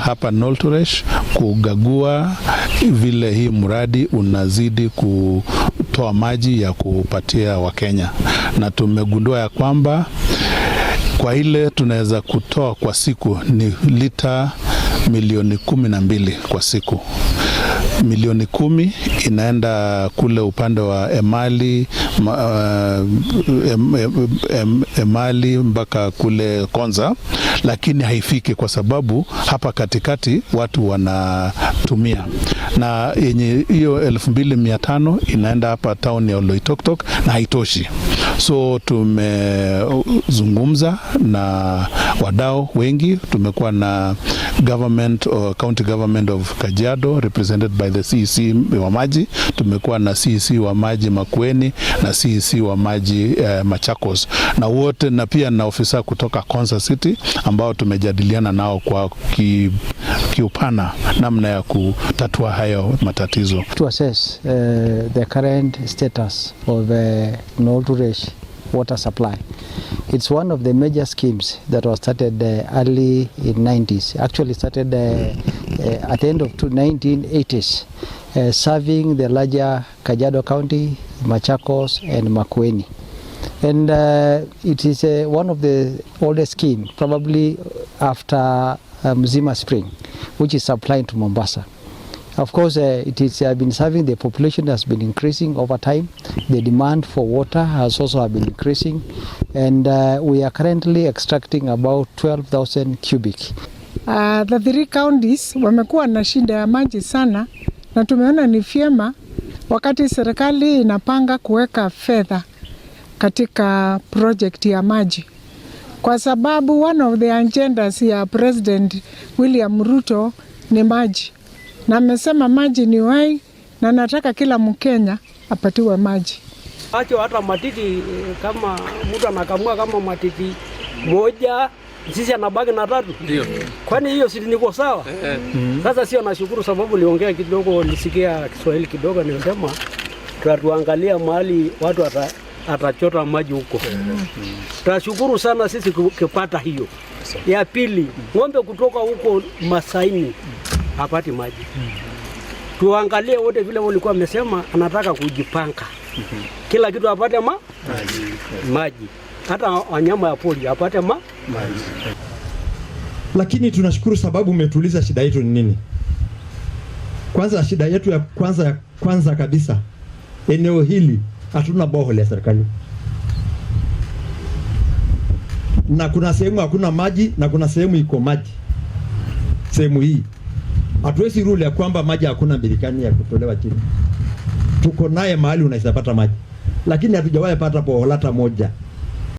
Hapa Nolturesh kugagua vile hii mradi unazidi kutoa maji ya kupatia Wakenya, na tumegundua ya kwamba kwa ile tunaweza kutoa kwa siku ni lita milioni 12 kwa siku. Milioni 10 inaenda kule upande wa Emali, Emali mpaka kule Konza, lakini haifiki kwa sababu hapa katikati watu wanatumia, na yenye hiyo 2500 inaenda hapa town ya Oloitoktok na haitoshi. So tumezungumza na wadau wengi, tumekuwa na government or county government of Kajiado represented by the CEC wa maji, tumekuwa na CEC wa maji Makueni na CEC wa maji Machakos, na wote na pia na ofisa kutoka Konza City ambao tumejadiliana nao kwa kiupana namna ya kutatua hayo matatizo. To assess the current status of Nolturesh water supply. It's one of the major schemes that was started early in 90s. Actually started at the end of 1980s, serving the larger Kajiado County, Machakos and Makueni. And it is one of the oldest schemes, probably after Mzima Spring, which is supplying to Mombasa. Of course, it is been serving, the population has been increasing over time. The demand for water has also been increasing. And we are currently extracting about 12,000 cubic. The three counties wamekuwa na shida ya maji sana, na tumeona ni vyema wakati serikali inapanga kuweka fedha katika project ya maji, kwa sababu one of the agendas ya President William Ruto ni maji, na amesema maji ni uhai, na nataka kila Mkenya apatiwe maji. Acho hata matiti kama mtu anakamua kama matiti moja sisi anabaki na tatu. Ndio. Kwani hiyo si niko sawa? Sasa sio, nashukuru sababu liongea kidogo, nisikia Kiswahili kidogo, nilisema tuangalia mahali watu atachota maji huko. Tunashukuru sana sisi kupata hiyo. Ya pili, ng'ombe kutoka huko Masaini hapati maji. Tuangalie wote vile walikuwa wamesema anataka kujipanga. Kila kitu apate maji. Hata wanyama ya pori apate maji. Lakini tunashukuru sababu umetuuliza shida yetu ni nini. Kwanza shida yetu ya kwanza kabisa, eneo hili hatuna borehole ya serikali, na kuna sehemu hakuna maji na kuna sehemu iko maji. Sehemu hii hatuwezi rule ya kwamba maji hakuna birikani ya kutolewa chini. Tuko naye mahali unaweza pata maji, lakini hatujawahi pata borehole hata moja.